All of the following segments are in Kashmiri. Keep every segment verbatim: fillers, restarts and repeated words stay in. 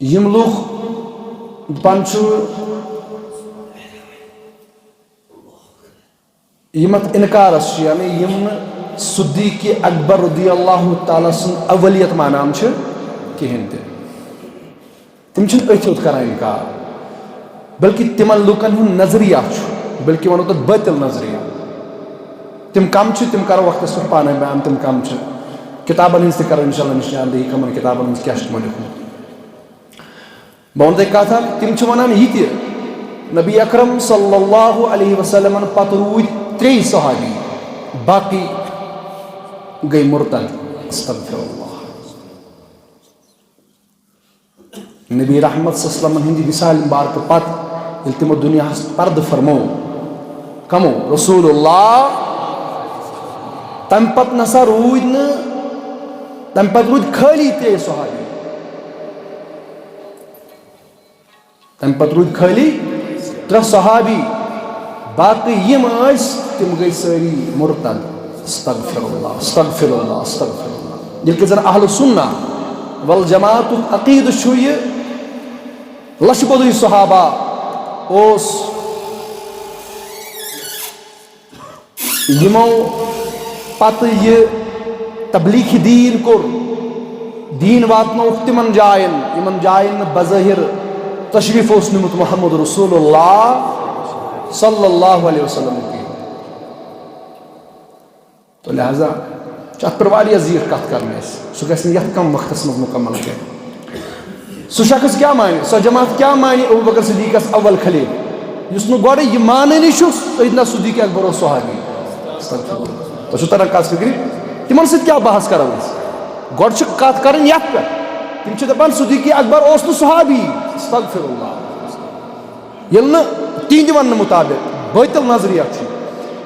یِم لُکھ دَپان چھِ، یِم اَتھ اِنکارَس چھِ، یعنی یِم نہٕ صدیق اکبر رضی اللہ تعالیٰ سٕنٛز اولیت مانان چھِ کِہیٖنۍ تہِ، تِم چھِنہٕ أتھۍ یوت کران اِنکار، بلکہِ تِمن لُکن ہُنٛد نظریہ چھُ، بلکہِ وَنو تَتھ بٲطِل نظریہ۔ تِم کم چھِ، تِم کرو وقتس پٮ۪ٹھ پانے بیان، تِم کم چھِ۔ کِتابن ہٕنٛز تہِ کرو انشاءاللہ نشاندہی، کمن کِتابن منٛز کیٛاہ چھُ تِمو لیوٗکھمُت۔ بہٕ وَنہٕ تۄہہِ کَتھ اَکھ، تِم چھِ وَنان یہِ تہِ، نبی اکرم صلی اللہ علیہ وسلمن پتہٕ روٗدۍ ترٛے صحابی، باقٕے گٔے مرتد۔ استغفر اللہ۔ نبی رحمت صلی اللہ علیہ وسلمن ہٕنٛدِ وصال مبارکہٕ پتہٕ ییٚلہِ تِمو دُنیاہس پردٕ فرموو، کمو؟ رسول اللہ۔ تمہِ پتہٕ نسا روٗدۍ نہٕ، تمہِ پتہٕ روٗدۍ خٲلی ترٛے صحابی۔ تمہِ پتہٕ روٗدۍ خٲلی ترٛےٚ صحابی، باقٕے یِم ٲسۍ، تِم گٔے سٲری مرتد۔ استغفر اللہ، استغفر اللہ، استغفر اللہ۔ ییٚلہِ کہِ زن اہل سنہ والجماعتُک عقیدٕ چھُ یہِ، لچھ بوٚدُے صحابہ اوس یِمو پتہٕ یہِ تبلیغ دیٖن کوٚر، دیٖن واتنووُکھ تِمن جاین، یِمن جاین نہٕ بظٲہر تشریف اوس نیومُت محمد رسول اللہ صلی اللہ علیہ وسلم کینٛہہ۔ تو لہذا چھِ اتھ پٮ۪ٹھ واریاہ زیٖٹھ کتھ کرٕنۍ اَسہِ، سُہ گژھِ نہٕ یتھ کم وقتس منٛز مکمل کینٛہہ۔ سُہ شخص کیٛاہ مانہِ، سۄ جماعت کیٛاہ مانہِ ابو بکر صدیقس اول خلیفہٕ، یُس نہٕ گۄڈٕ یہِ مانٲنی چھُ سیدنا صدیق اکبر اوس صحابی؟ استغفر اللہ۔ تۄہہِ چھُو تران کتھ فکرِ؟ تِمن سۭتۍ کیٛاہ بحث کرو أسۍ؟ گۄڈٕ چھِ کتھ کرٕنۍ یتھ پٮ۪ٹھ، تِم چھِ دپان صدیق اکبر اوس نہٕ صحابی۔ استغفر اللہ۔ ییٚلہِ نہٕ تِہنٛدِ وننہٕ مُطابق، بٲطِل نظریہ چھُ،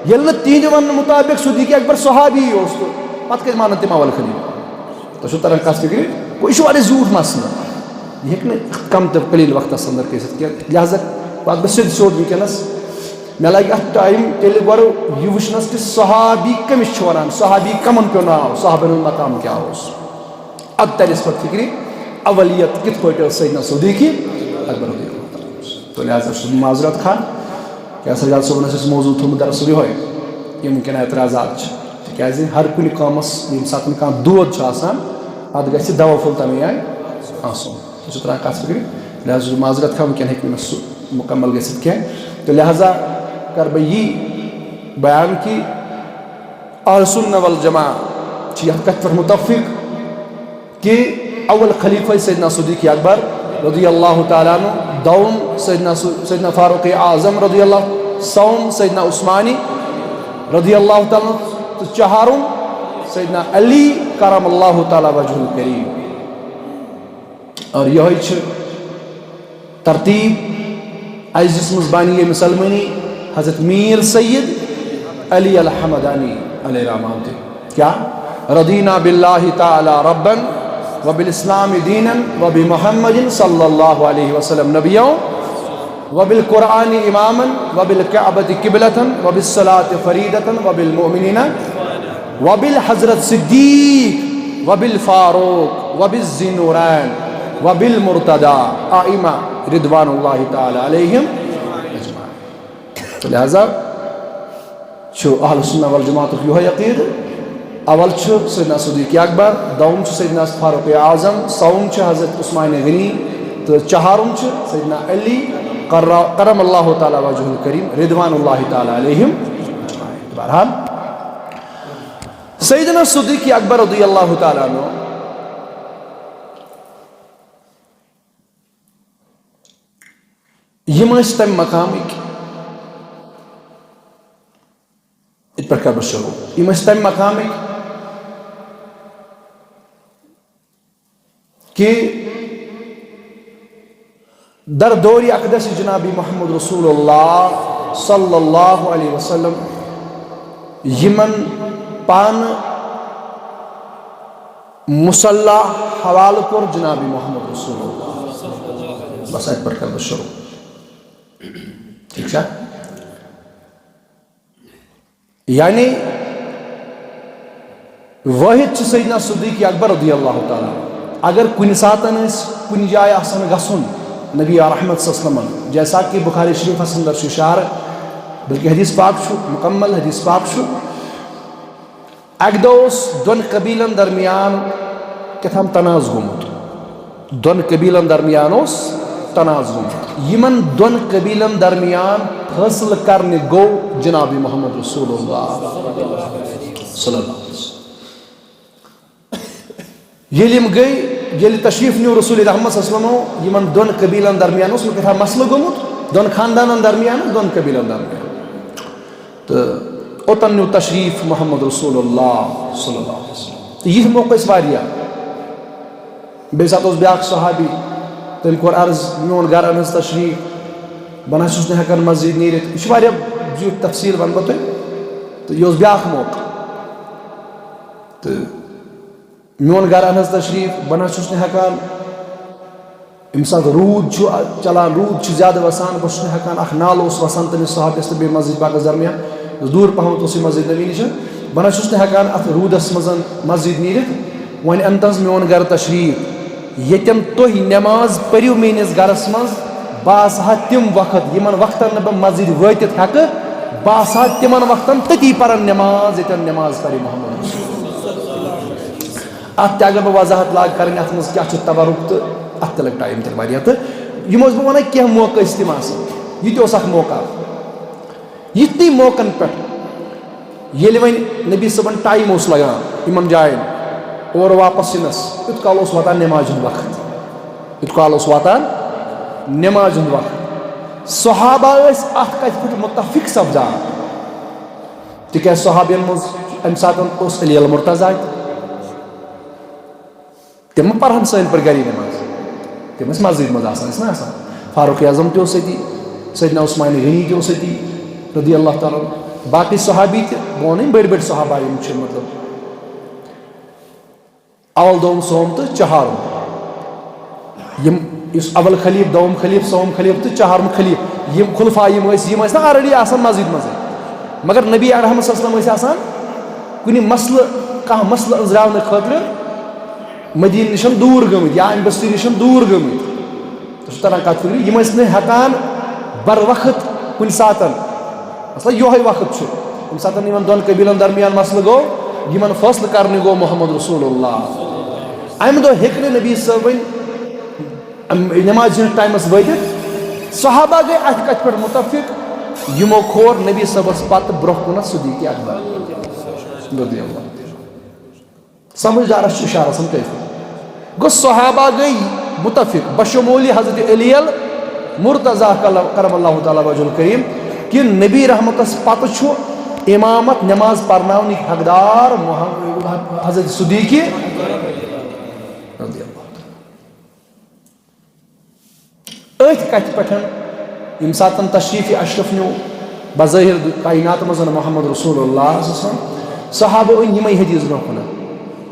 ییٚلہِ نہٕ تِہنٛدِ وننہٕ مُطابق صدیق اکبر صحابی اوس، تہٕ پتہٕ کتہِ مانن تِم اول خلیفہٕ؟ تۄہہِ چھُو تران کتھ فکرِ؟ گوٚو، یہِ چھُ واریاہ زیوٗٹھ مسلہٕ، یہِ ہیٚکہِ نہٕ کم تہٕ قلیل وقتس اندر گٔژھِتھ کینٛہہ۔ لہذا واتہٕ بہٕ سیوٚد سیوٚد وٕنکیٚنس، مےٚ لگہِ اتھ ٹایم تیٚلہِ گۄڈٕ یہِ وٕچھنس کہِ صحابی کٔمِس چھِ ونان، صحابی کمن پیوٚو ناو، صحابن ہُنٛد مقام کیٛاہ اوس؟ ادٕ ترِ اَسہِ پتہٕ فکرِ اولیت کِتھ پٲٹھۍ ٲس سیدنا صدیق اکبر رضی اللہ تعالیٰ عنہ۔ تو لہذا چھُس بہٕ معذرت خواہ، کیٛاہ سا یتھ صٲبن ٲسۍ اَسہِ موضوع تھوٚومُت دراصل یِہوٚے، یِم وٕنکیٚن اعتراضات چھِ، تِکیٛازِ ہر کُنہِ قومس ییٚمہِ ساتہٕ کانٛہہ دود چھُ آسان، اتھ گژھِ دوا پھوٚل تمے آیہِ آسُن۔ تُہۍ چھِو تران کتھ فکرِ؟ لہذا چھُس بہٕ معذرت خواہ، وٕنکیٚن ہیٚکہِ نہٕ مےٚ سُہ مکمل گٔژھِتھ کینٛہہ۔ تہٕ لہذا کرٕ بہٕ یی بیان کہِ اہل سنہ والجماعہ چھِ یتھ کتھِ پٮ۪ٹھ متفق کہِ اول خلیفہ سیدنا صدیق اکبر رضی اللہ تعالیٰ عنہ، دوم سیدنا سو-، سیدنا فاروق اعظم رضی اللہ، سوم سیدنا عثمانی رضی اللہ تعالیٰ عنہ، تہٕ چہارم سیدنا علی کرم اللہ تعالیٰ وجہ الکریم۔ اور یہوے چھِ ترتیب اَسہِ دِژمٕژ بانی مسلمٲنی حضرت میر سید علی الحمدانی علیہ رحمہ تہِ۔ کیا؟ رضینا باللہ تعالی ربا وبالاسلام دینا وبمحمد صلی اللہ علیہ وسلم نبیا وبالقرآن اماما وبالکعبۃ قبلۃ وبالصلاۃ فریضۃ وبالمؤمنین وبالحضرت صدیق وبالفاروق وبالذی نورین وبالمرتضی ائمہ رضوان اللہ تعالی علیہم اجمعین۔ تو لہذا چھُ اہل سنہ والجماعتُک یِہوٚے عقیدٕ، اول چھُ سیدنا صدیق اکبر، دوم چھُ سیدنا فاروق اعظم، سوم چھُ حضرت عثمان غنی، تہٕ چہارم چھُ سیدنا علی قرا-، کرم اللہ تعالی وجہ الکریم رضوان اللہ تعالی علیہم۔ بہرحال، سیدنا صدیق اکبر رضی اللہ تعالیٰ عنہ، یِم ٲسۍ تَمہِ مقامٕکۍ، یِتھ پٲٹھۍ کَرٕ بہٕ شروٗع، یِم ٲسۍ تَمہِ مقامٕکۍ کہِ در دورِ اقدس جناب محمد رسول اللہ صلی اللہ علیہ وسلم یمن پانہٕ مصلی حوالہٕ کوٚر جناب محمد رسول اللہ۔ بس اتہِ پٮ۪ٹھ کرٕ بہٕ شروع۔ ٹھیک چھا؟ یعنی واحد چھُ سیدنا صدیق اکبر رضی اللہ تعالیٰ عنہ۔ اگر کُنہِ ساتن ٲسۍ کُنہِ جایہِ آسان گژھُن، نبی رحمت صلی اللہ علیہ وسلمن، جیسا کہ بخاری شریفس اندر چھُ اشارٕ، بلکہ حدیث پاک چھُ، مکمل حدیث پاک چھُ، اکہِ دۄہ اوس دۄن قبیلن درمیان کیٛاہ تام تنازٕ گوٚمُت۔ دۄن قبیلن درمیان اوس تنازٕ گوٚمُت۔ یِمن دۄن قبیلن درمیان فٲصلہٕ کرنہِ گوٚو جناب محمد رسول اللہ صلی اللہ علیہ وسلم۔ ییٚلہِ یِم گٔے، ییٚلہِ تشریف نیوٗ رسول رحمت صلی اللہ علیہ وسلمو، یِمن دۄن قبیلن درمیان اوس وۄنۍ کیٛاہ تام مسلہٕ گوٚمُت، دۄن خاندانن درمیان، دۄن قبیلن درمیان۔ تہٕ اوٚتن نیوٗ تشریف محمد رسول اللہ صلی اللہ علیہ وسلم۔ تہٕ یِتھۍ موقع ٲسۍ واریاہ۔ بیٚیہِ ساتہٕ اوس بیٛاکھ صحابی، تٔمۍ کوٚر عرض، "میون گرٕ اَن حظ تشریٖف، بہٕ نہ حظ چھُس نہٕ ہٮ۪کان مسجد نیٖرِتھ۔" یہِ چھُ واریاہ زیوٗٹھ تفصیٖل وَنہٕ بہٕ تۄہہِ۔ تہٕ یہِ اوس بیٛاکھ موقعہٕ۔ تہٕ "میون گرٕ اَن حظ تشریٖف، بہٕ نہ حظ چھُس نہٕ ہٮ۪کان۔" ییٚمہِ ساتہٕ روٗد چھُ چلان، روٗد چھُ زیادٕ وَسان، بہٕ چھُس نہٕ ہٮ۪کان، اَکھ نالہٕ اوس وَسان تٔمِس صحابیَس تہٕ بیٚیہِ مسجد پاکَس درمیان، یُس دوٗر پَہمَتھ اوس یہِ مسجد نبی نِش، بہٕ نہ چھُس نہٕ ہٮ۪کان اَتھ روٗدَس منٛز مسجد نیٖرِتھ، وۄنۍ اَن تہٕ حظ میون گرٕ تشریٖف۔ ییٚتٮ۪ن تُہۍ نٮ۪ماز پٔرِو میٛٲنِس گرَس منٛز، بہٕ آسہٕ ہا تِم وقت، یِمَن وقتَن نہٕ بہٕ مسجد وٲتِتھ ہٮ۪کہٕ، بہٕ آسہٕ ہا تِمَن وقتَن تٔتی پَران نٮ۪ماز، ییٚتٮ۪ن نٮ۪ماز پَرِ محمد رسول۔ اَتھ تہِ اگر بہٕ وضاحت لاگہٕ کَرٕنۍ، اَتھ منٛز کیٛاہ چھُ تبرک تہٕ اَتھ تہِ لَگہِ ٹایم تیٚلہِ واریاہ۔ تہٕ یِم ٲسۍ بہٕ وَنان، کینٛہہ موقعہٕ ٲسۍ تِم آسان، یہِ تہِ اوس اَکھ موقعہٕ۔ یِتھنٕے موقعن پٮ۪ٹھ ییٚلہِ وۄنۍ نبی صٲبن ٹایم اوس لگان یِمن جاین اورٕ واپس یِنس، یُتھ کال اوس واتان نمازِ ہُنٛد وقت، یُتھ کال اوس واتان نمازِ ہُنٛد وقت۔ صحابہ ٲسۍ اتھ کتھِ پٮ۪ٹھ متفق سپدان، تِکیازِ صحابین منٛز امہِ ساتن اوس علی المرتضی تہِ۔ تِم ما پرہن سٲنۍ پٲٹھۍ گری نماز؟ تِم ٲسۍ مسجد منٛز آسان، ٲسۍ نہ آسان؟ فاروق اعظم تہِ اوس أتی، سیدنا عثمان غنی تہِ اوس أتی، رضی اللہ تعالیٰ عنہ۔ باقٕے صحابی تہِ، بہٕ وَنہٕ یِم بٔڑۍ بٔڑۍ صحابہ یِم چھِ، مطلب، اول دوم سوم تہٕ چہارم۔ یِم، یُس اول خلیف، دوم خلیف، سوم خلیف تہٕ چہارم خلیف، یِم خلفا یِم ٲسۍ، یِم ٲسۍ نہ already آسان مسجد منٛزٕے۔ مگر نبی رحمت صلی اللہ علیہ وسلم ٲسۍ آسان کُنہِ مسلہٕ، کانٛہہ مسلہٕ أنٛزراونہٕ خٲطرٕ مدیٖنہٕ نِش دوٗر گٔمٕتۍ یا امہِ بستی نِش دوٗر گٔمٕتۍ۔ تۄہہِ چھُو تران کتھ فِکرِ؟ یِم ٲسۍ نہٕ ہٮ۪کان بر وقت کُنہِ ساتن، مثلاً یِہوٚے وقت چھُ، ییٚمہِ ساتن یِمن دۄن قبیٖلن درمیان مسلہٕ گوٚو، یِمن فٲصلہٕ کرنہِ گوٚو محمد رسول اللہ۔ امہِ دۄہ ہیٚکہِ نہٕ نبی صٲبٕنۍ نمازِ ہٕنٛدِس ٹایمس وٲتِتھ۔ صحابہ گٔے اتھ کتھِ پٮ۪ٹھ متفق، یِمو کھور نبی صٲبس پتہٕ برونٛہہ کُنتھ صدیق اکبر رضی اللہ عنہ۔ سمجھدارس چھُ اشارٕ آسان کٲفی۔ گوٚو صحابہ گٔے متفق بشمولی حضرت علی المرتضی کرم اللہ تعالیٰ وجہ الکریم کہ نبی رحمتس پتہٕ چھُ امامت نماز پرناونٕکۍ حقدار محمد حضرت صدیقی رضی اللہ تعالیٰ۔ أتھۍ کتھِ پٮ۪ٹھ، ییٚمہِ ساتہٕ تشریف اشرف نیوٗ بظٲہر کائنات منٛز محمد رسول اللہ صلی اللہ علیہ وسلم، صحابہ أنۍ یِمے حدیث برونٛہہ کُن۔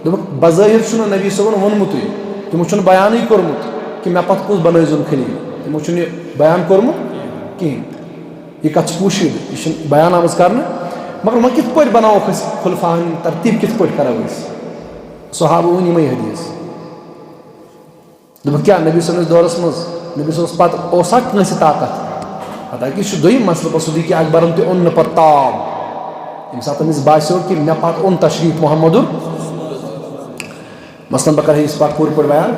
دوٚپُکھ، بظٲہر چھُنہٕ نبی صٲبن ووٚنمُتُے، تِمو چھُنہٕ بیانٕے کوٚرمُت کہِ مےٚ پتہٕ کُس بنٲوزیون خلیفہٕ، تِمو چھُنہٕ یہِ بیان کوٚرمُت کِہینۍ۔ یہِ کتھ چھِ پوشیدٕ، یہِ چھِنہٕ بیان آمٕژ کرنہٕ۔ مگر وۄنۍ کِتھ پٲٹھۍ بناووکھ أسۍ خلفاہن ترتیب، کِتھ پٲٹھۍ کرو أسۍ؟ صحابہ أنۍ یِمے حدیث۔ دوٚپُکھ، کیٛاہ نبی صٲبنِس دورس منٛز، نبی صٲبس پتہٕ اوسا کٲنٛسہِ طاقت؟ حتیٰ کہِ یہِ چھُ دوٚیِم مسلہٕ، پتہٕ صدیق اکبرن تہِ اوٚن نہٕ پتہٕ تاب۔ ییٚمہِ ساتہٕ أمِس باسیو کہِ مےٚ پتہٕ اوٚن تشریف محمدُر۔ مثلاً بہٕ کرٕ ہا یہِ پتہٕ پوٗرٕ پٲٹھۍ بیان۔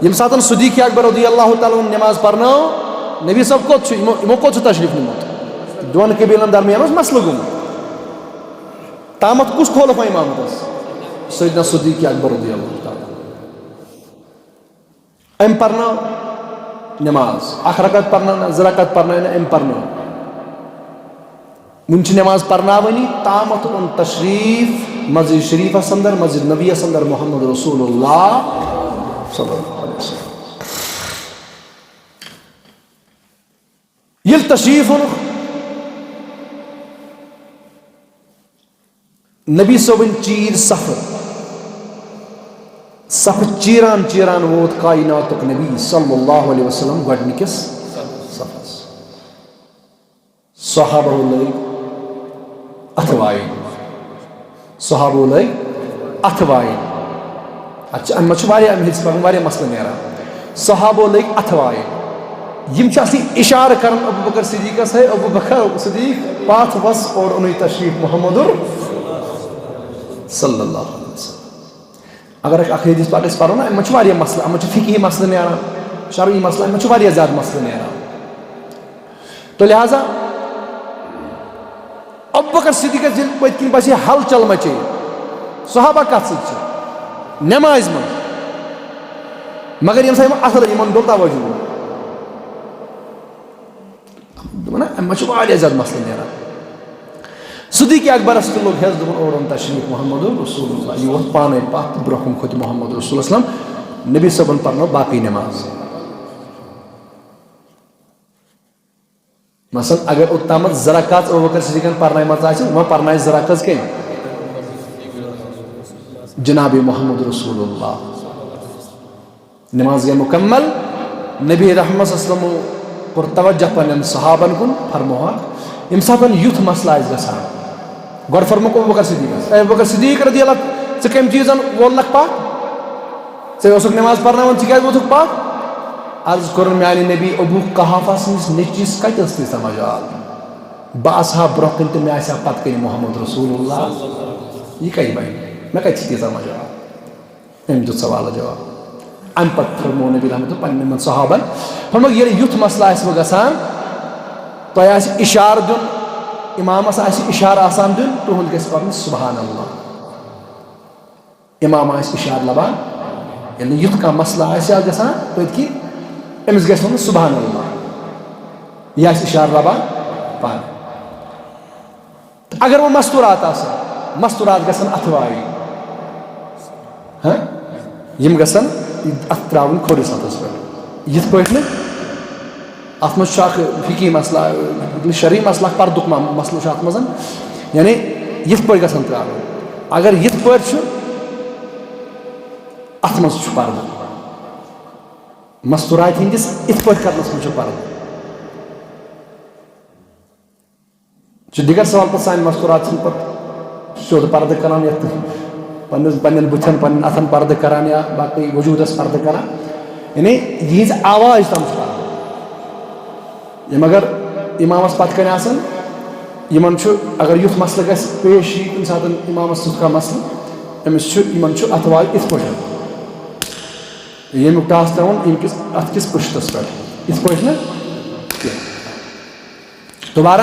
ییٚمہِ ساتہٕ صدیق اکبر رضی اللہ تعالیٰ عنہ نماز پرنٲو، نبی صٲب کوٚت چھُ؟ یِمو، یِمو کوٚت چھُ تشریف نیومُت؟ دۄن قبیلن درمیان اوس مسلہٕ گوٚمُت۔ تامتھ کُس کھولُکھ وۄنۍ امامتس؟ سیدنا صدیق اکبر رضی اللہ تعالیٰ عنہ۔ أمۍ پرنٲو نماز، اکھ رکعت پرنٲو نہ، زٕ رکعت پرنٲو نہ، أمۍ پرنٲو۔ وُنہِ چھِ نماز پرناوٲنی، تامتھ اوٚن تشریف مسجد شریفس اندر، مسجد نبویس اندر محمد رسول اللہ صلی اللہ علیہ وسلم۔ ییٚلہِ تشریف اوٚنُکھ، نبی صٲبٕنۍ چیٖر صفہٕ، صفہٕ چیران چیران ووت کائناتُک نبی صلی اللہ علیہ وسلم گۄڈٕنِکِس صفس۔ صحابہو لٲگۍ اَتھٕ وایِنۍ۔ صحابہو لٲگۍ اَتھٕ وایِنۍ۔ اَتھ چھِ، اَمہِ منٛز چھُ واریاہ، اَمہِ ہیٚژِ پَرُن واریاہ مسلہٕ نیران۔ صحابو لٔگۍ اَتھٕ وایِنۍ۔ یِم چھِ اَصلی اِشارٕ کَران ابو بکر صدیٖقَس، ہے ابو بکر صدیٖق، پَتھ وَس، اورٕ اوٚنُے تشریٖف محمدُر صلی اللہ علیہ وسلم۔ اگر أسۍ اَکھ حدیٖث پَتہٕ أسۍ پَرو نا، اَمہِ منٛز چھُ واریاہ مسلہٕ، اَتھ منٛز چھُ فقہی مسلہٕ نیران، شرعی مسلہٕ، اَمہِ منٛز چھُ واریاہ زیادٕ مسلہٕ نیران۔ تو لہذا ابو بکر صدیقس ییٚلہِ پٔتۍ کِنۍ باسے ہلچل مچے، صحابہ کتھ سۭتۍ چھِ؟ نمازِ منٛز۔ مگر ییٚمہِ ساتہٕ یِمن اثر، یِمن ڈوٚل توجہ۔ دوٚپُن نا، اَمہِ منٛز چھُ واریاہ زیادٕ مسلہٕ نیران۔ صدیق اکبرس تہِ لوٚگ ہٮ۪س، دوٚپُن، اورٕ اوٚن تشریٖف محمد رسول اللہ، یہِ ووٚتھ پانے پتھ تہٕ برونٛہہ کُن کھوٚت محمد رسول اسلام، نبی صٲبن پرنٲو باقٕے نماز۔ مثلاً اگر اوٚتامَتھ زٕ رکعت ابو بکر صدیقن پرنٲیمٕژ آسہِ، وۄنۍ پرنایہِ زٕ رکعت کٔمۍ؟ جناب محمد رسول اللہ۔ نماز گٔے مکمل۔ نبی رحمت صلی اللہ علیہ وسلم کوٚر توجہ پننٮ۪ن صحابن کُن، فرمووہکھ، ییٚمہِ ساتہٕ یُتھ مسلہٕ آسہِ گژھان، گۄڈٕ فرمووُکھ ابو بکر صدیقس، "اے ابو بکر صدیق رضی اللہ، ژٕ کَمہِ چیٖزن وولکھ پتھ؟ ژےٚ اوسُکھ نماز پرناوان، ژٕ کیازِ ووتھُکھ پتھ؟" عرض کوٚرُن، "میانہِ نبی، ابو قحافہ سٕنٛدِس نیٚچوِس کتہِ ٲس تیٖژاہ مجال؟ بہٕ آسہٕ ہا برونٛہہ کُن تہٕ مےٚ آسہِ ہا پتہٕ کَنہِ محمد رسول اللہ۔ یہِ کتہِ بنہِ؟ مےٚ کتہِ چھِ تیٖژاہ مجال؟" أمۍ دیُت سوالس جواب۔ امہِ پتہٕ فرموو نبی رحمت پننٮ۪ن یِمن صحابن، فرموو، ییٚلہِ یُتھ مسلہٕ آسہِ وۄنۍ گژھان، تۄہہِ آسہِ اشارٕ دیُن، امامس آسہِ اشارٕ آسان دیُن، تُہُنٛد گژھِ پرُن سبحان اللہ۔ امام آسہِ اشارٕ لبان، ییٚلہِ نہٕ یُتھ کانٛہہ مسلہٕ آسہِ ہا گژھان پٔتۍ کِنۍ، أمِس گژھِ وَنُن سبحان اللہ، یہِ آسہِ اشارٕ لبان پانہٕ۔ تہٕ اگر وۄنۍ مستورات آسن، مستورات گژھن اَتھٕ وایِنۍ۔ ہہ؟ یِم گژھن اَتھٕ ترٛاوٕنۍ کھوٚرِس اَتھَس پٮ۪ٹھ۔ یِتھ پٲٹھۍ نہٕ، اَتھ منٛز چھُ اَکھ فِقی مسلہٕ، شرعی مسلہٕ، اَکھ پردُک ما-، مسلہٕ چھُ اَتھ منٛز۔ یعنی یِتھ پٲٹھۍ گژھن ترٛاوٕنۍ۔ اگر یِتھ پٲٹھۍ چھُ، اَتھ منٛز چھُ پردٕ۔ مستوراتہِ ہِنٛدِس یِتھ پٲٹھۍ کرنَس منٛز چھُ پردٕ۔ چھُ دِگر سوال پتہٕ سانہِ مستورات چھِنہٕ پتہٕ سیوٚد پردٕ کران یتھ پننِس، پننٮ۪ن بُتھٮ۪ن، پننٮ۪ن اتھن پردٕ کران یا باقٕے وجوٗدس پردٕ کران۔ یعنی یِہنٛز آواز تام چھُ پردٕ۔ یِم اگر امامس پتھ کنہِ آسن، یِمن چھُ، اگر یُتھ مسلہٕ گژھِ پیش یی کُنہِ ساتہٕ امامس تیُتھ کانٛہہ مسلہٕ، أمِس چھُ، یِمن چھُ اتھٕ وایُن یِتھ پٲٹھۍ، ییٚمیُک ٹاس ترٛاوُن ییٚمہِ کِس اتھٕ کِس پُشتس پٮ۪ٹھ، یِتھ پٲٹھۍ نہٕ کینٛہہ۔ دوبارہ،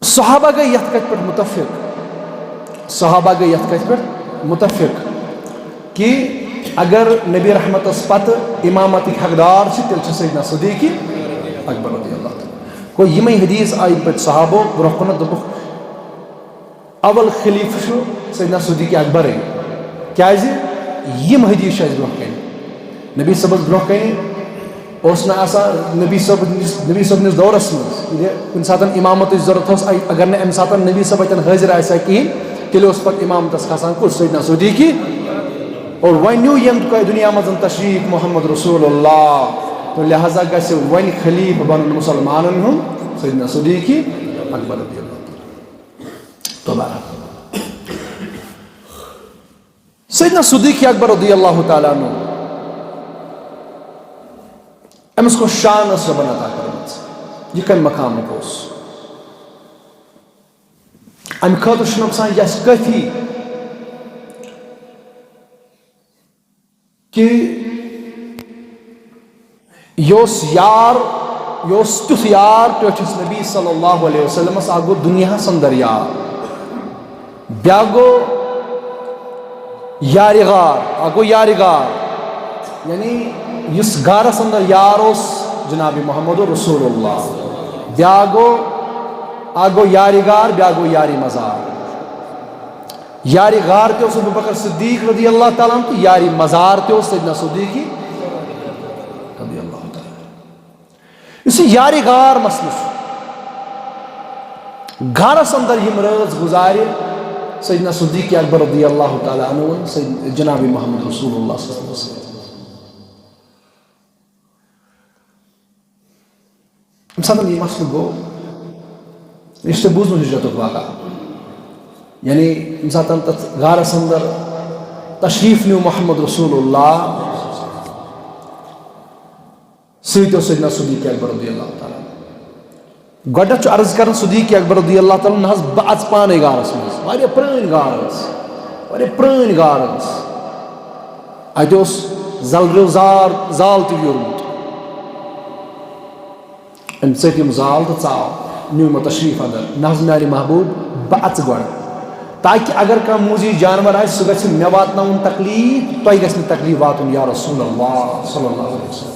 صحابہ گٔے یتھ کتھِ پٮ۪ٹھ متفق، صحابہ گٔے یتھ کتھِ پٮ۪ٹھ متفق کہِ اگر نبی رحمتس پتہٕ امامتٕکۍ حقدار چھِ، تیٚلہِ چھِ سیدنا صدیق اکبر رضی اللہ تعالیٰ۔ گوٚو، یِمے حدیث آیہِ پتہٕ صحابو برونٛہہ کُنتھ، دوٚپُکھ، اول خلیفہٕ چھُ سیدنا صدیق اکبرٕے۔ کیازِ؟ یِم حدیث چھِ اَسہِ برونٛہہ کَنہِ۔ نبی صٲبَس برونٛہہ کَنہِ اوس نہٕ آسان، نبی صٲب نِس، نبی صٲب نِس دورَس منٛز ییٚلہِ کُنہِ ساتہٕ اِمامتٕچ ضوٚرَتھ ٲس، اَ-، اگر نہٕ اَمہِ ساتہٕ نبی صٲب اَتٮ۪ن حٲضِر آسہِ ہا کِہیٖنۍ، تیٚلہِ اوس پَتہٕ اِمامتَس کھسان کُس؟ سیدنا صدیقی۔ اور وۄنۍ نیوٗ ییٚمہِ دُنیا منٛز تشریٖف محمد رسول اللہ، تو لہذا گژھِ وۄنۍ خلیفہٕ بَنُن مُسلمانَن ہُنٛد سیدنا صدیقی اکبر رضی اللہ تعالیٰ۔ دوبارہ۔ سیدنا صدیق اکبر رضی اللہ تعالیٰ عنہ، أمِس کۄس شان ٲس رۄبن عطا کٔرمٕژ؟ یہِ کَمہِ مقامُک اوس؟ اَمہِ خٲطرٕ چھُ نۄقصان، یہِ آسہِ کٲفی کہِ یہِ اوس یار، یہِ اوس تیُتھ یار ٹٲٹھِس نبی صلی اللہ علیہ وسلمس۔ اکھ گوٚو دُنیاہس اندر یار، بیٛاکھ گوٚو یارِ غار، اکھ گوٚو یارِ غار، یعنی یُس غارس اندر یار اوس جناب محمد رسول اللہ، بیٛاکھ گوٚو، اکھ گوٚو یارِ غار، بیٛاکھ گوٚو یارِ مزار۔ یارِ غار تہِ اوس ابو بکر صدیق رضی اللہ تعالیٰ عنہ تہٕ یارِ مزار تہِ اوس سیدنا صدیقی رضی اللہ تعالیٰ عنہ۔ یُس یہِ یارِ غار مسلہٕ چھُ، غارس اندر یِم رٲژ گُزارِ سیدنا صدیق اکبر رضی اللہ تعالیٰ عنہ، سید جناب محمد رسول اللہ صلی اللہ علیہ وسلم۔ ییٚمہِ ساتہٕ یہِ مسلہٕ گوٚو، یہِ چھُ تۄہہِ بوٗزمُت ہِجرتُک واقعہ۔ یعنی ییٚمہِ ساتہٕ تَتھ غارَس اندر تشریٖف نیوٗ محمد رسول اللہ، سۭتۍ اوس سیدنا صدیق اکبر رضی اللہ تعالیٰ عنہ۔ گۄڈٕنٮ۪تھ چھُ عرض کران صدیق اکبر رضی اللہ تعالیٰ عنہ، نہ حظ، بہٕ اژٕ پانے غارس منٛز۔ واریاہ پرٛٲنۍ غار ٲس، واریاہ پرٛٲنۍ غار ٲس۔ اتہِ اوس زلریو زار، زال تہِ ویوٗرمُت۔ أمۍ ژٔٹۍ یِم زال تہٕ ژاو، نیوٗ یِمو تشریٖف اندر۔ نہ حظ میانہِ محبوب، بہٕ اژٕ گۄڈٕ، تاکہِ اگر کانٛہہ موٗذی جانور آسہِ، سُہ گژھِ مےٚ واتناوُن تکلیٖف، تۄہہِ گژھِ نہٕ تکلیٖف واتُن یا رسول اللہ صلی اللہ علیہ وسلم۔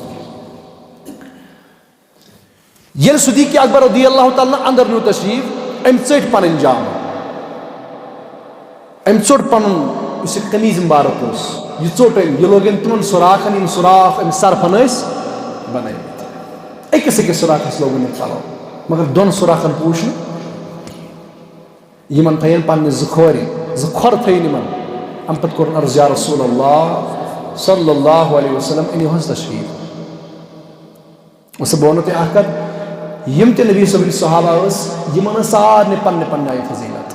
ییٚلہِ صدیق اکبر رضی اللہ تعالیٰ عنہ اندر نیوٗ تشریٖف، أمۍ ژٔٹۍ پنٕنۍ جامہٕ، أمۍ ژوٚٹ پنُن یُس یہِ قمیٖض مُبارک اوس، یہِ ژوٚٹ أمۍ، یہِ لوگ أمۍ تِمن سوراخن، یِم سوراخ أمۍ سرفن ٲسۍ بنٲومٕتۍ۔ أکِس أکِس سوراخس لوگُن أمۍ پلو، مگر دۄن سوراخن پوٗچھ نہٕ، یِمن تھٲیِن پننہِ زٕ کھورِ، زٕ کھۄر تھٲیِن یِمن۔ امہِ پتہٕ کوٚرُن عرض، یا رسول اللہ صلی اللہ علیہ وسلم، أنِو حظ تشریٖف۔ وۄنۍ سا بہٕ وَنو تۄہہِ اَکھ کَتھ، یِم تہِ نبی صٲبٕنۍ صحابہ ٲسۍ، یِمَن ٲس سارنٕے پننہِ پننہِ آیہِ فضیٖلت۔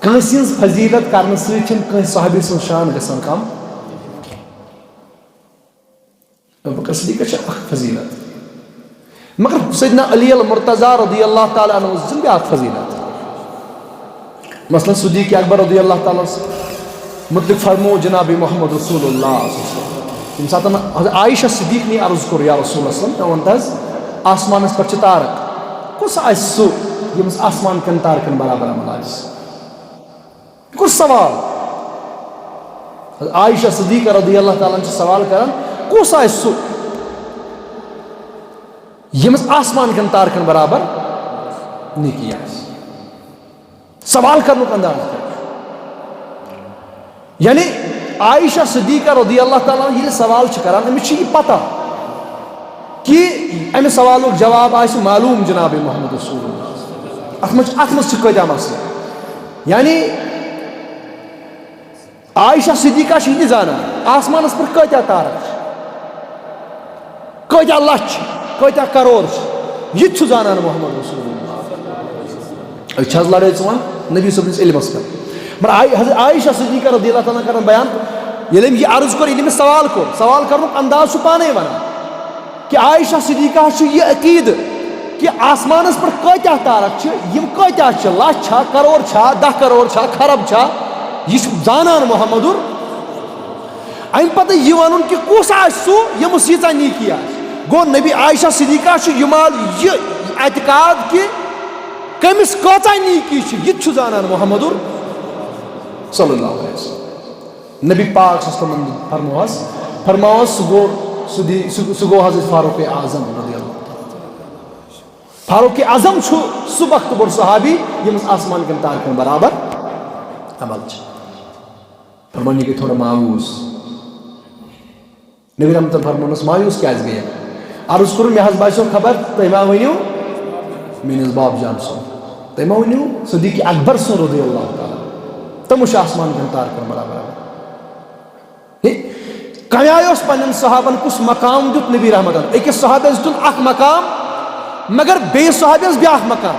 کٲنٛسہِ ہٕنٛز فضیٖلت کرنہٕ سۭتۍ چھِنہٕ کٲنٛسہِ صحابی سٕنٛز شان گژھان کم۔ ابو بکر صدیقس چھِ اکھ فضیٖلت، مگر سیدنا علی المرتضیٰ رضی اللہ تعالیٰ عنہ اوس زِنٛدٕ بیٛاکھ فضیٖلت۔ مثلاً صدیق اکبر رضی اللہ تعالیٰ عنہ متعلق فرمو جناب محمد رسول اللہ صلی اللہ علیہ وسلم۔ ییٚمہِ ساتہٕ حضرت عائشہ صدیقنی عرض کوٚر، یا رسول اللہ صلی اللہ علیہ وسلم، مےٚ وَن تہٕ حظ، آسمانَس پٮ۪ٹھ چھِ تارک، کُس آسہِ سُہ ییٚمِس آسمان کٮ۪ن تارکَن برابر عمل آسہِ؟ یہِ کوٚر سوال۔ حضرت عائشہ صدیقہ رضی اللہ تعالیٰ عنہ چھِ سوال کران، کُس آسہِ سُہ ییٚمِس آسمان کٮ۪ن تارکَن برابر نیکی آسہِ؟ سوال کرنُک انداز کیٛاہ چھُ؟ یعنی عائشہ صدیقہ رضی اللہ تعالیٰ عنہ ییٚلہِ سوال چھِ کران، أمِس چھِ یہِ پتہ کہِ اَمہِ سوالُک جواب آسہِ معلوم جناب محمد رسول اللہ۔ اَتھ منٛز چھِ، اَتھ منٛز چھِ کۭتیٛاہ مسلہٕ۔ یعنی عائشہ صدیقہ چھِ یہِ تہِ زانان، آسمانَس پٮ۪ٹھ کۭتیٛاہ تارک چھِ، کۭتیٛاہ لَچھ چھِ، کۭتیٛاہ کَرور چھِ، یہِ تہِ چھُ زانان محمد رسول اللہ۔ أسۍ چھِ حظ لڑٲے ژٕ وَن نبی صٲبنِس علمَس پٮ۪ٹھ؟ مگر آی-، حضرت عائشہ صدیقہ رضی اللہ تعالیٰ عنہ کران بیان، ییٚلہِ أمۍ یہِ عرض کوٚر، ییٚلہِ أمِس سوال کوٚر، سوال کرنُک انداز چھُ پانے وَنان کہِ عائشہ صدیقہ چھُ یہِ عقیدٕ کہِ آسمانَس پٮ۪ٹھ کۭتیٛاہ تارک چھِ، یِم کۭتیٛاہ چھِ، لَچھ چھا، کَرور چھا، دَہ کَرور چھا، خرب چھا، یہِ چھُ زانان محمدُر۔ اَمہِ پتہٕ یہِ وَنُن کہِ کُس آسہِ سُہ ییٚمِس ییٖژاہ نیکی آسہِ۔ گوٚو نبی عائشہ صدیقہ چھُ یہِ مال، یہِ اعتقاد کہِ کٔمِس کۭژاہ نیکی چھِ، یہِ تہِ چھُ زانان محمدُر صلی اللہ علیہ وسلم۔ نبی پاک صلی اللہ علیہ وسلم فرموہس، فرماوس سُہ گوٚو، سُہ دی-، سُہ، سُہ گوٚو حضرت فاروق اعظم رضی اللہ تعالیٰ عنہ۔ فاروق اعظم چھُ سُہ بخت بوٚڑ صحابی ییٚمِس آسمان کٮ۪ن تارکن برابر عمل چھِ۔ فرمان، یہِ گٔے تھوڑا مایوٗس۔ نبی رحمتن فرمونس، مایوٗس کیازِ گٔیے؟ عرض کوٚرُن، مےٚ حظ باسیو خبر تُہۍ ما ؤنِو میٲنِس باب جان سُنٛد، تُہۍ ما ؤنِو صدیق اکبر سُنٛد رضی اللہ تعالیٰ، تِمو چھُ آسمان کٮ۪ن تارکن برابر۔ ہے، کمہِ آیہِ اوس پننٮ۪ن صحابن کُس مقام دیُت نبی رحمتن؟ أکِس صحابس دیُتُن اکھ مقام، مگر بیٚیِس صحابس بیٛاکھ مقام۔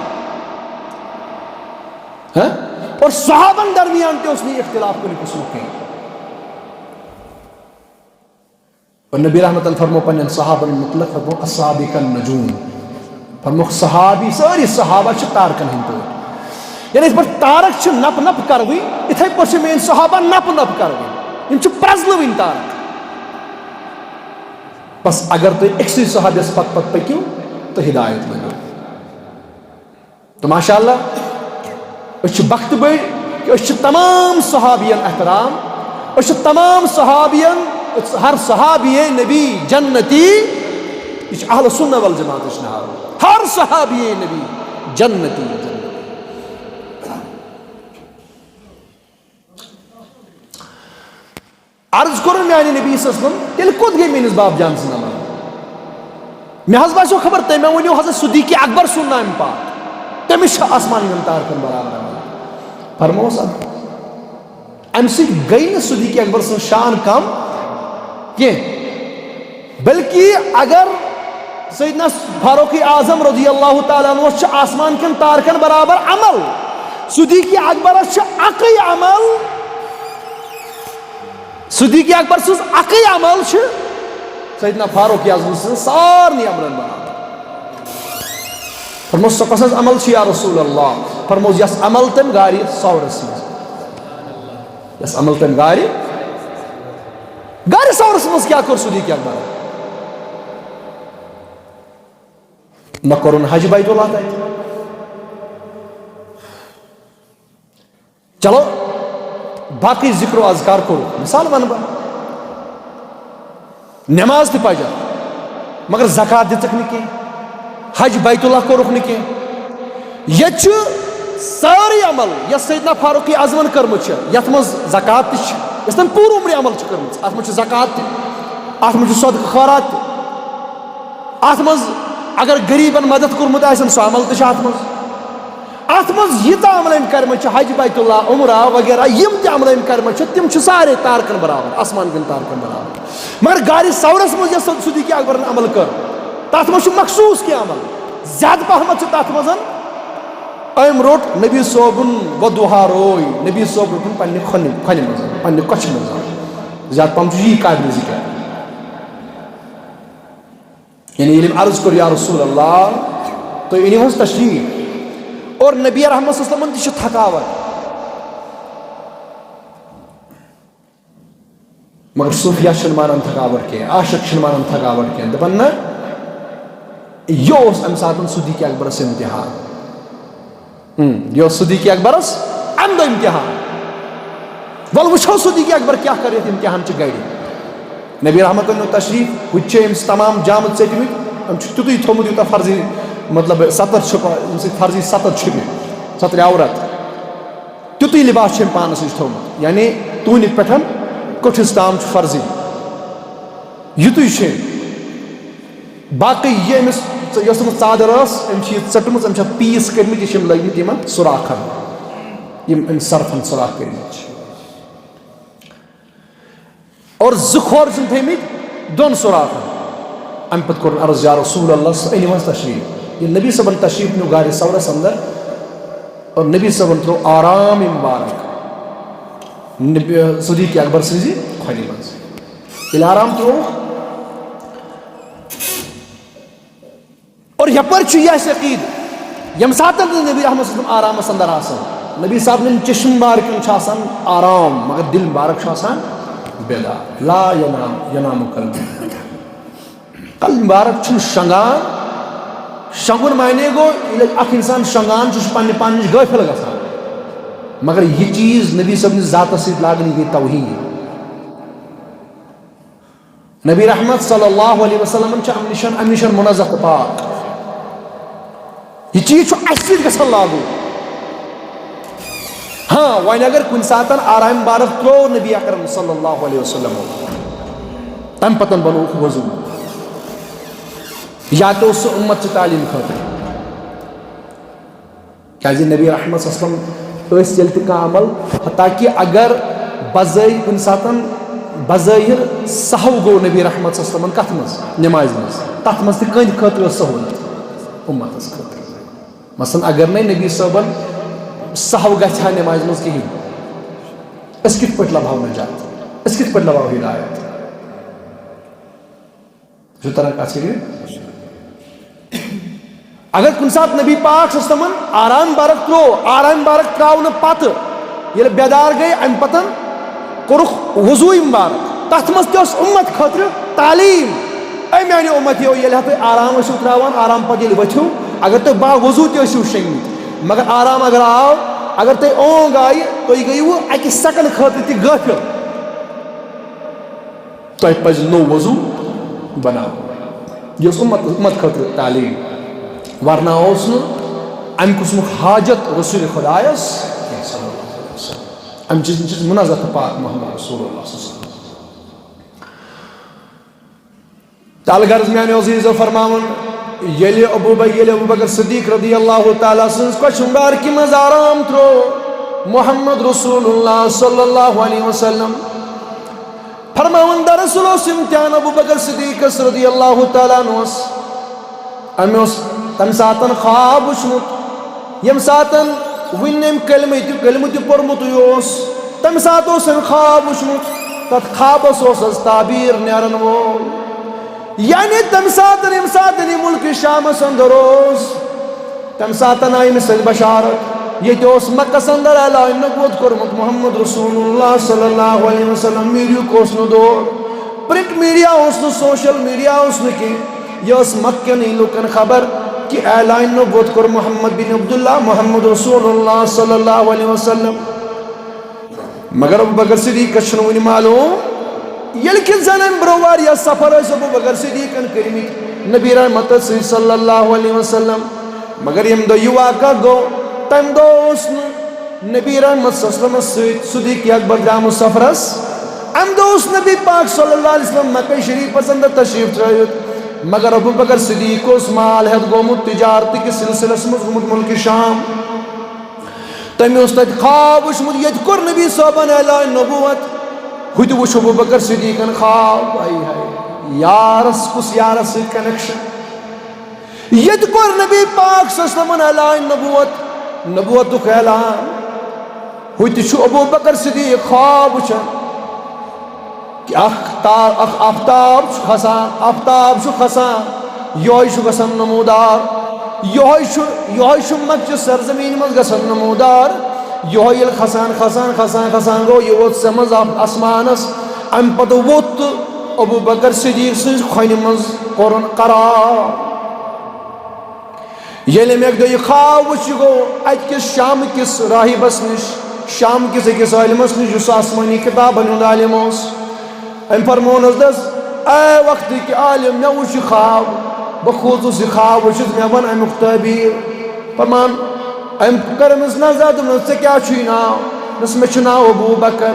ہاں؟ اور صحابن درمیان تہِ اوس نہٕ اختلاف کُنہِ قٕسمُک کینٛہہ۔ اور نبی رحمتن فرمو پننٮ۪ن صحابن متعلق، فرمو، "السابقون النجوم"، فرموکھ، صحابی، سٲری صحابہ چھِ تارکن ہٕنٛدۍ پٲٹھۍ۔ یعنی یِتھ پٲٹھۍ تارک چھِ نپ نپ کروٕنۍ، یِتھے پٲٹھۍ چھِ میٲنۍ صحابہ نپ نپ کروٕنۍ، یِم چھِ پرزلوٕنۍ تارک۔ بس اگر تُہۍ أکسٕے صحابیس پتہٕ پتہٕ پٔکِو تہٕ ہدایت لٔبِو۔ تہٕ ماشاء اللہ، أسۍ چھِ بخت بٔڑۍ کہِ أسۍ چھِ تمام صحابین احترام، أسۍ چھِ تمام صحابین، ہر صحابی نبی جنتی، یہِ چھِ اہل سنہ والجماعتٕچ ناو، ہر صحابی نبی جنتی، جنتی۔ عرض کوٚرُن میانہِ نبی صلی اللہ علیہ وسلم، تیٚلہِ کوٚت گٔے میٲنِس باب جان سٕنٛز عمل؟ مےٚ حظ باسیو خبر تُہۍ مےٚ ؤنِو حضرت صدیق اکبر سُنٛد ناو پاک، تٔمِس چھِ آسمان یِمن تارکن برابر عمل۔ فرموس، اَمہِ سۭتۍ گٔے نہٕ صدیق اکبر سٕنٛز شان کم کینٛہہ، بلکہِ اگر سیدنا فاروق اعظم رضی اللہ تعالیٰ عنہ چھُ آسمان کٮ۪ن تارکن برابر عمل۔ صدیق اکبرس چھُ اکٕے عمل۔ صدیق اکبر سٕنٛز اکٕے عمل چھِ سیدنا فاروق اعظم سٕنٛز سارنٕے عملن برابر۔ فرموس، "سُہ کۄس حظ عمل چھِ یا رسول اللہ؟" فرموس، "یۄس عمل تٔمۍ غارِ ثورس منٛز، یۄس عمل تٔمۍ غارِ، غارِ ثورس منٛز کیٛاہ کوٚر صدیق اکبر؟ مےٚ کوٚرُن حج بیت اللہ تتہِ۔" چلو، باقٕے ذکر و اذکار کوٚرُکھ، مثال وَنہٕ بہٕ، نماز تہِ پجکھ، مگر زکوٰۃ دِژٕکھ نہٕ کینٛہہ، حج بیت اللہ کوٚرُکھ نہٕ کینٛہہ۔ ییٚتہِ چھُ سٲرٕے عمل، یۄس سیدنا فاروق اعظمن کٔرمٕژ چھِ، یَتھ منٛز زکوٰۃ تہِ چھِ، یۄس تٔمۍ پوٗرٕ عمرِ عمل چھِ کٔرمٕژ، اَتھ منٛز چھُ زکوٰۃ تہِ، اَتھ منٛز چھُ صدقہٕ خٲرات تہِ، اَتھ منٛز اگر غریٖبن مدد کوٚرمُت آسن، سُہ عمل تہِ چھُ اَتھ منٛز۔ اَتھ منٛز ییٖژاہ عملہٕ أمۍ کَرِمَژٕ چھِ، حج بیت اللہ، عمرہ وغیرہ، یِم تہِ عملہٕ أمۍ کَرِمَژٕ چھِ، تِم چھِ سارے تارکَن برابر، آسمان کٮ۪ن تارکَن برابر۔ مگر غارِ ثورَس منٛز یۄس صدیق اکبرن عمل کٔر، تَتھ منٛز چھُ مخصوٗص کینٛہہ عمل۔ زیادٕ پَہمَتھ چھُ تَتھ منٛز، أمۍ روٚٹ نبی صٲبُن وضحیٰ روے، نبی صٲب روٚٹُن پنٛنہِ کھۄنہِ، کھۄنہِ منٛز، پنٛنہِ کۄچھِ منٛز۔ زیادٕ پَہَم چھُ یی قابلِ ذِکر۔ یعنی ییٚلہِ أمۍ عرض کوٚر، "یا رسول اللہ، تُہۍ أنِو حظ تشریٖف؟" اور نبی رحمت صلی اللہ علیہ وسلمن تہِ چھِ تھکاوٹ، مگر صوفیا چھِنہٕ مانان تھکاوٹ کینٛہہ، عاشق چھِنہٕ مانان تھکاوٹ کینٛہہ، دَپان، "نہ، یہِ اوس اَمہِ ساتہٕ صدیق اکبرس امتحان۔" ہم، یہِ اوس صدیق اکبرس امہِ دۄہ امتحان۔ وَلہٕ وٕچھو صدیق اکبر کیٛاہ کَرِ یَتھ امتحان چہِ گَرِ۔ نبی رحمتن نیوٗ تشریٖف، ہُتہِ چھِ أمِس تمام جامہٕ ژٔٹمٕتۍ، أمۍ چھُ تیُتُے تھوٚومُت یوٗتاہ فرضی، مطلب، ستر چھُ پا-، أمۍ سٕنٛدۍ فرضی ستر چھُپہِ، سترِ عورت۔ تیُتُے لباس چھُ أمۍ پانَس نِش تھوٚومُت، یعنی توٗنہِ پٮ۪ٹھ کُٹھِس تام چھُ فرضی۔ یُتُے چھُ أمۍ۔ باقٕے یہِ أمِس ژ-، یۄس أمِس ژادر ٲس، أمۍ چھِ یہِ ژٔٹمٕژ، أمۍ چھِ اَتھ پیٖس کٔرمٕتۍ، یہِ چھِ أمۍ لٲگمٕتۍ یِمن سوراخن، یِم أمۍ سرفن سوراخ کٔرمٕتۍ چھِ۔ اور زٕ کھۄر چھِن تھٲومٕتۍ دۄن سوراخن۔ اَمہِ پتہٕ کوٚرُن عرض، "یا رسول اللہ، سُہ أنِو حظ تشریٖف۔" ییٚلہِ نبی صٲبن تشریٖف نیوٗ غارِ ثورس اندر، اور نبی صٲبن ترٛوو آرام مبارک نبی، صدیق اکبر سٕنٛزِ کھۄرِ منٛز۔ ییٚلہِ آرام ترٛووُکھ، اور یپٲرۍ چھُ یہِ اَسہِ عقیٖدٕ، ییٚمہِ ساتہٕ نہٕ نبی رحمت صلی اللہ علیہ وسلم آرامس اندر آسان، نبی صاحب نٮ۪ن چشم مبارکن چھُ آسان آرام، مگر دل مبارک چھُ آسان بیدار۔ لا ینام، ینام قلبی۔ قلب مبارک چھُنہٕ شۄنٛگان۔ شۄنٛگُن معنی گوٚو، ییٚلہِ اکھ انسان شۄنٛگان چھُ، سُہ چھُ پننہِ پانہٕ نِش غٲفِل گژھان۔ مگر یہِ چیٖز نبی صٲبنِس ذاتس سۭتۍ لاگٕنۍ، یہِ گٔے توحیٖد۔ نبی رحمت صلی اللہ علیہ وسلم چھِ اَمہِ نِش، اَمہِ نِش منزہ تہٕ پاک۔ یہِ چیٖز چھُ اَسہِ سۭتۍ گژھان لاگوٗ۔ ہاں، وۄنۍ اگر کُنہِ ساتن آرام مبارک ترٛوو نبی اکرم صلی اللہ علیہ وسلم، تَمہِ پتن بنووُکھ وضوٗ، یا تہِ اوس سُہ اُمت چہِ تعلیٖم خٲطرٕ۔ کیازِ نبی رحمت صلی اللہ علیہ وسلم ٲسۍ ییٚلہِ تہِ کانٛہہ عمل، حتیٰ کہِ اگر بظٲہِر کُنہِ ساتن بظٲہِر سہو گوٚو نبی رحمت صلی اللہ علیہ وسلمن کتھ منٛز؟ نمازِ منٛز۔ تتھ منٛز تہِ کٕہٕنٛدِ خٲطرٕ ٲس سہولت؟ اُمتس خٲطرٕ۔ مثلاً اگر نے نبی صٲبن سہو گژھِ ہا نمازِ منٛز کِہیٖنۍ، أسۍ کِتھ پٲٹھۍ لبہو نجات؟ أسۍ کِتھ پٲٹھۍ لبہو ہدایت؟ چھُ تران کتھ فِکرِ؟ اگر کُنہِ ساتہٕ نبی پاک صلی اللہ علیہ وسلمن آرام مبارک ترٛوو، آرام مبارک ترٛاونہٕ پتہٕ ییٚلہِ بیدار گٔے، امہِ پتن کوٚرُکھ وضوٗ مبارک، تتھ منٛز تہِ اوس اُمت خٲطرٕ تعلیٖم۔ اے میانہِ اُمتیو، ییٚلہِ ہا تُہۍ آرام ٲسِو ترٛاوان، آرام پتہٕ ییٚلہِ ؤتھِو، اگر تُہۍ با وضوٗ تہِ ٲسِو شۄنٛگمٕتۍ، مگر آرام اگر آو، اگر تۄہہِ اونٛگ آیہِ، تُہۍ گٔیوٕ اکہِ سیکنڈ خٲطرٕ تہِ غٲفِل۔ تۄہہِ پزِ نوٚو وضوٗ بناوُن۔ یہِ اوس اُمت، اُمت خٲطرٕ تعلیٖم۔ ورنہ اوس نہٕ امہِ قٕسمُک حاجت رسول خدایس کینٛہہ صلی اللہ علیہ وسلم۔ امہِ چیٖزٕ نِش چھِ منزہ تہٕ پاک محمد رسول اللہ صلی اللہ علیہ وسلم۔ تہٕ الغرض میانیو عزیزو فرماوُن، ییٚلہِ ابو بکر، ییٚلہِ ابو بکر صدیق رضی اللہ تعالیٰ سٕنٛز کۄچھِ مبارکہِ منٛز آرام ترٛوو محمد رسول اللہ صلی اللہ علیہ وسلم، فرماوُن، دراصل اوس امتحان ابو بکر صدیقس رضی اللہ تعالیٰ عنہس۔ أمۍ اوس تَمہِ ساتَن خواب وُچھمُت، ییٚمہِ ساتَن وُنہِ أمۍ کلمہٕ تہِ، کلمہٕ تہِ پوٚرمُتٕے اوس، تَمہِ ساتہٕ اوس أمۍ خواب وُچھمُت۔ تَتھ خوابَس اوس حظ تعبیٖر نیرَن وول۔ یعنی تَمہِ ساتَن، ییٚمہِ ساتَن یہِ مُلکہِ شامَس اندر اوس، تَمہِ ساتَن آیہِ أمِس سۭتۍ بشارت۔ ییٚتہِ اوس مکس اندر اعلان نبوت کوٚرمُت محمد رسول اللہ صلی اللہ علیہ وسلم، میٖڈیُک اوس نہٕ دور، پرنٹ میٖڈیا اوس نہٕ، سوشل میٖڈیا اوس نہٕ کینٛہہ۔ یہِ ٲس مکہ کٮ۪نٕے لُکن خبر کہِ اعلان نبوت کوٚر محمد بن عبداللہ، محمد رسول اللہ صلی اللہ علیہ وسلم۔ مگر ابو بکر صدیقس چھُنہٕ وُنہِ معلوم۔ ییٚلہِ کہِ زن امہِ برونٛہہ واریاہ سفر ٲسۍ ابو بکر صدیقن کٔرمٕتۍ نبی رحمتس سۭتۍ صلی اللہ علیہ وسلم، مگر ییٚمہِ دۄہ یہِ واقعہ گوٚو، تمہِ دۄہ اوس نہٕ نبی رحمت صلی اللہ علیہ وسلمس سۭتۍ صدیق اکبر درٛامُت سفرس۔ امہِ دۄہ اوس نبی پاک صلی اللہ علیہ وسلم مکہ شریفس اندر تشریف ترٲوِتھ، مگر ابو بکر صدیق اوس مال ہٮ۪تھ گوٚمُت، تجارت کِس سلسلس منٛز گوٚمُت ملکہِ شام۔ تٔمۍ اوس تَتہِ خواب وُچھمُت، ییٚتہِ کوٚر نبی صٲبن اعلان نبوت۔ ہُتہِ وُچھ ابو بکر صدیقن خواب، ہاے ہاے، یارس کُس یارس سۭتۍ کنیکشن۔ ییٚتہِ کوٚر نبی پاک صلی اللہ علیہ وسلمن اعلان نبوت، نبوتُک اعلان۔ ہُتہِ چھُ ابو بکر صدیق خواب وُچھان۔ کہ اکھ تا-، اکھ آفتاب چھُ کھسان، آفتاب چھُ کھسان، یہوے چھُ گژھان نمودار، یہوے چھُ، یہوے چھُ مکچہِ سرزمین منٛز گژھان نمودار، یہوے ییٚلہِ کھسان، کھسان، کھسان، کھسان گوٚو، یہِ ووت ژےٚ منٛز آف-، آسمانس، امہِ پتہٕ ووت تہٕ ابو بکر صدیق سٕنٛزِ کھۄنہِ منٛز کوٚرُن قرار۔ ییٚلہِ أمۍ اَکہِ دۄہ یہِ خواب وُچھ، یہِ گوٚو اَتہِ کِس شام کِس راہبس نِش، شام کِس أکِس عٲلمس نِش، یُس آسمٲنی کِتابن ہُنٛد عالم اوس۔ أمۍ فرمونس دَس، "اے وقتٕکۍ عالم، مےٚ وُچھ یہِ خواب، بہٕ کھوٗژُس یہِ خواب وُچھِتھ، مےٚ وَن اَمیُک تعبیٖر۔" فرمان، أمۍ کٔر أمِس نظر، دوٚپنس، "ژےٚ کیٛاہ چھُے ناو؟" دوٚپنس، "مےٚ چھُ ناو ابوٗ بکر۔"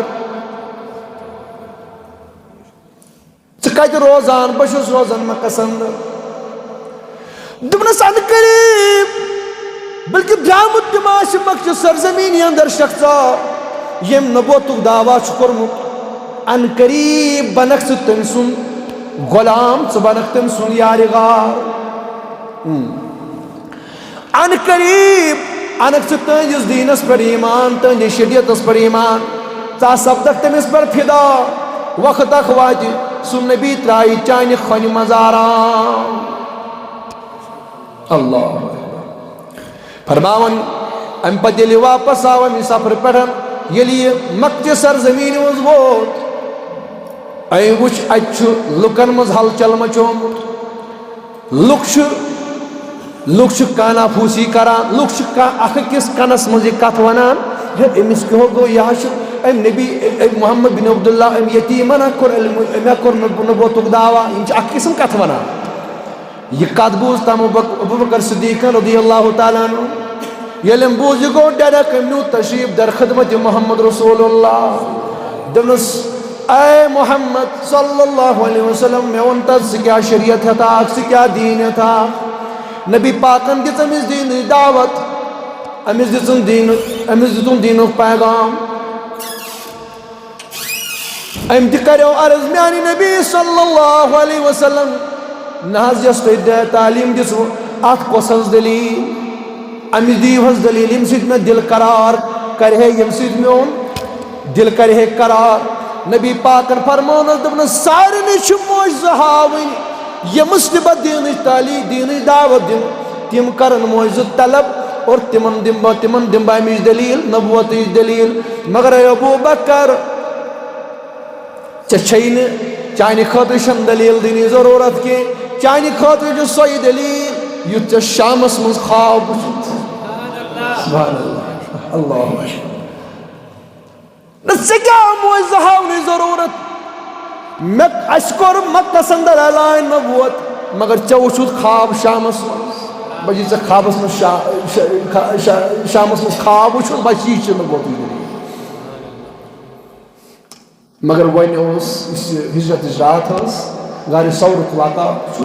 "ژٕ کتہِ روزان؟" "بہٕ چھُس روزان مکس اندر۔" دوٚپنس، "عنقریب، بلکہ درامُت تہِ ما آسہِ مکچہِ سرزمینہِ اندر شخصا، ییٚمۍ نبوتُک دعویٰ چھُ کوٚرمُت؟ عنقریب بنکھ ژٕ تٔمۍ سُنٛد غلام، ژٕ بنکھ تٔمۍ سُنٛد یارِ غار۔" ہم۔ عنقریب انکھ ژٕ تہنٛدِس دیٖنس پٮ۪ٹھ ایمان، تہنٛدِس شریعتس پٮ۪ٹھ ایمان، ژٕ سپدکھ تٔمِس پٮ۪ٹھ فدا۔ وقت اکھ واتہِ، سُہ نبی ترٛایہِ چانہِ کھۄنہِ منٛز آرام۔ اللہ اکبر۔ فرماوان، امہِ پتہٕ ییٚلہِ واپس آو امہِ سفرٕ پٮ۪ٹھ، ییٚلہِ یہِ مکچہِ سرزمینہِ منٛز ووت، أمۍ وُچھ، اتہِ چھُ لُکن منٛز ہلچل مچومُت۔ لُکھ چھِ، لُکھ چھِ کانہ پھوٗسی کران، لُکھ چھِ کا-، اکھ أکِس کنس منٛز یہِ کتھ ونان، "ہے، أمِس کیٛاہ گوٚو؟ یہِ حظ چھُ أمۍ نبی، أمۍ محمد بن عبداللہ، أمۍ یتیٖمن ہا کوٚر علم، أمۍ ہا کوٚر نب-، نبوتُک دعویٰ۔" یِم چھِ اکھ قٕسم کتھ ونان۔ یہِ کتھ بوٗز تم ابو بک-، ابو بکر صدیقن رضی اللہ تعالیٰ عنہ۔ ییٚلہِ أمۍ بوٗز، یہِ گوٚو ڈائریکٹ، أمۍ نیوٗ تشریف در خدمت محمد رسول اللہ۔ دوٚپنس، "اے محمد صلی اللہ علیہ وسلم، مےٚ وَن تہٕ، ژٕ کیٛاہ شریعت ہٮ۪تھ آکھ، ژٕ کیٛاہ دیٖن ہٮ۪تھ آکھ؟" نبی پاکن دِژ أمِس دیٖنٕچ دعوت، أمِس دِژٕن دیٖنُک، أمِس دِتُن دیٖنُک پیغام۔ أمۍ تہِ کریو عرض، "میانہِ نبی صلی اللہ علیہ وسلم، نہ حظ، یۄس تۄہہِ دے-، تعلیٖم دِژوٕ، اتھ کۄس حظ دٔلیٖل؟ أمِس دِیِو حظ دٔلیٖل، ییٚمہِ سۭتۍ مےٚ دِل قرار کرِ ہے، ییٚمہِ سۭتۍ میون دِل کرِ ہے قرار۔" نبی پاکن فرمونس، دوٚپنس، "سارنٕے چھِ معجزٕ ہاوٕنۍ، ییٚمِس تہِ بہٕ دیٖنٕچ تعلیٖم، دیٖنٕچ دعوت دِمہٕ، تِم کرن معجزٕ طلب اور تِمن دِمہٕ بہٕ، تِمن دِمہٕ بہٕ امِچ دٔلیٖل، نبوتٕچ دٔلیٖل۔ مگر اے ابو بکر، ژےٚ چھے نہٕ، چانہِ خٲطرٕ چھَنہٕ دٔلیٖل دِنٕچ ضروٗرت کینٛہہ۔ چانہِ خٲطرٕ چھُ سۄے دٔلیٖل، یُتھ ژےٚ شامس منٛز خواب وُچھُتھ۔" سبحان اللہ، اللہ اکبر۔ نہ، ژےٚ کیٛاہ معجزٕ ہاونٕچ ضروٗرت؟ مےٚ، اَسہِ کوٚر مکس اندر اعلان نبوت، مگر ژےٚ وُچھُتھ خواب شامس منٛز۔ بچی، ژےٚ خوابس منٛز شا-، شا-، شا-، شامس منٛز خواب وُچھُتھ، بچی، یہِ چھِ نبوتٕچ دٔلیٖل۔ مگر وۄنۍ اوس، یُس یہِ ہجرتٕچ راتھ ٲس، غارِ ثورُک واقعہ چھُ،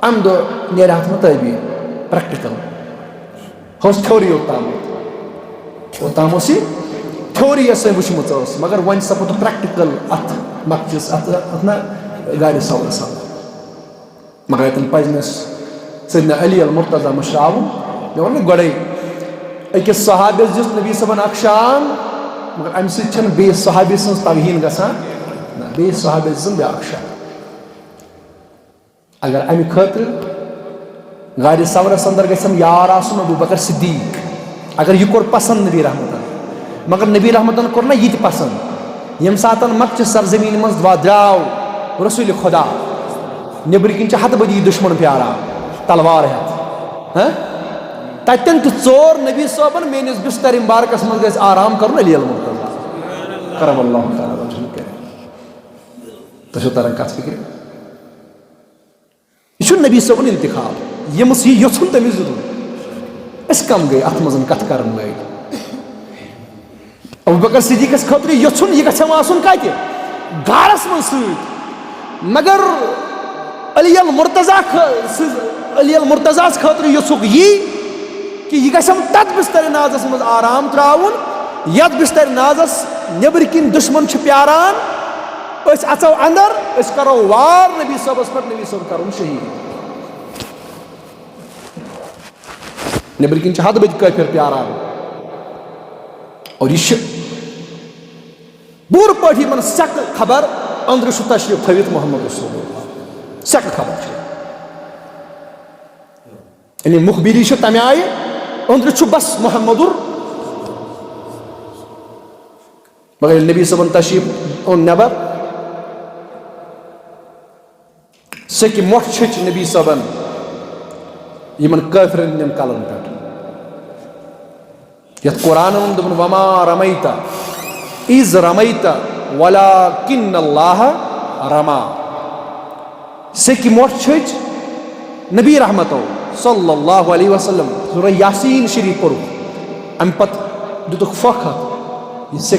اَمہِ دۄہ نیرِ اَتھ مُطٲبِق پریکٹیکل۔ ہُہ اوس تھیوری یوت تامَتھ۔ اوٚتام اوس یہِ تھیوری یۄس أمۍ وٕچھمٕژ ٲس، مگر وۄنۍ سپُد پریکٹیکل اَتھ مۄکچِس، اَتھ، اَتھ نہ غارِ ثورَس اَندر۔ مگر اَتٮ۪ن پَزِ نہٕ اَسہِ سیدنا علی المرتضی مٔشراوُن۔ مےٚ ووٚن نہٕ گۄڈَے، أکِس صحابیَس دیُت نبی صٲبَن اکھ شان، مگر اَمہِ سۭتۍ چھَنہٕ بیٚیِس صحابی سٕنٛز توہیٖن گژھان۔ نہ، بیٚیِس صحابیَس دِژٕن بیٛاکھ شان۔ اگر اَمہِ خٲطرٕ غارِ ثورَس اندر گژھٮ۪م یار آسُن ابو بکر صدیق، اگر یہِ کوٚر پسند نبی رحمتن، مگر نبی رحمتن کوٚر نہ یہِ تہِ پسند۔ ییٚمہِ ساتن مکہ چہِ سرزمین منٛز وا-، درٛاو رسول خدا، نیٚبرۍ کِنۍ چھِ ہتہٕ بٔدی دُشمن پیاران تلوار ہٮ۪تھ۔ ہہ؟ تتٮ۪ن تہِ ژور نبی صٲبن میٲنِس بستر مبارکس منٛز گژھِ آرام کرُن علی المرتضی کرم اللہ تعالیٰ وجہہ الکریم۔ تۄہہِ چھو تران کتھ فکرِ؟ یہِ چھُ نبی صٲبُن انتخاب، ییٚمِس یہِ یوٚژھُن تٔمِس دیُتُن۔ أسۍ کم گٔے اتھ منٛز کتھ کرن وٲلۍ؟ ابو بکر صدیقس خٲطرٕ یوٚژھُن، یہِ گژھِ ہا آسُن کتہِ؟ غارس منٛز سۭتۍ۔ مگر علی المرتضی خٲ-، سٕنٛز، علی المرتضیس خٲطرٕ یوٚژھُکھ یی کہ یہِ گژھٮ۪م تتھ بستر نازس منٛز آرام تراوُن، یتھ بستر نازس نیبرۍ کِنۍ دشمن چھِ پیاران۔ أسۍ اژو اندر، أسۍ کرو وار نبی صٲبس پٮ۪ٹھ، نبی صٲب کرُن شہید۔ نیبرۍ کِنۍ چھِ ہتہٕ بٔدۍ کٲفر پیاران۔ اور یہِ چھِ پوٗرٕ پٲٹھۍ یِمن سیٚکہٕ خبر، أنٛدرٕ چھُ تشریف تھٲوِتھ محمد رسول اللہ۔ سیٚکہٕ خبر چھِ۔ یعنی مخبری چھِ تمہِ آیہِ، أنٛدرٕ چھُ بس محمد ال-، مگر ییٚلہِ نبی صٲبن تشریف اوٚن نٮ۪بر، سیٚکہِ مۄٹھ چھٔچ نبی صٲبن یِمن کٲفرن ہٕنٛدٮ۪ن کلن پٮ۪ٹھ۔ یتھ قرآن ووٚن، دوٚپُن، "وما رمیت اذ رمیت ولکن اللہ رما۔" سیٚکہِ مۄٹھ چھٔچ نبی رحمتو صلی اللہ علیہ وسلم، سورہ یاسین شریف پوٚرُکھ، امہِ پتہٕ دِتُکھ پھۄکھ اتھ، یہِ سیٚکہِ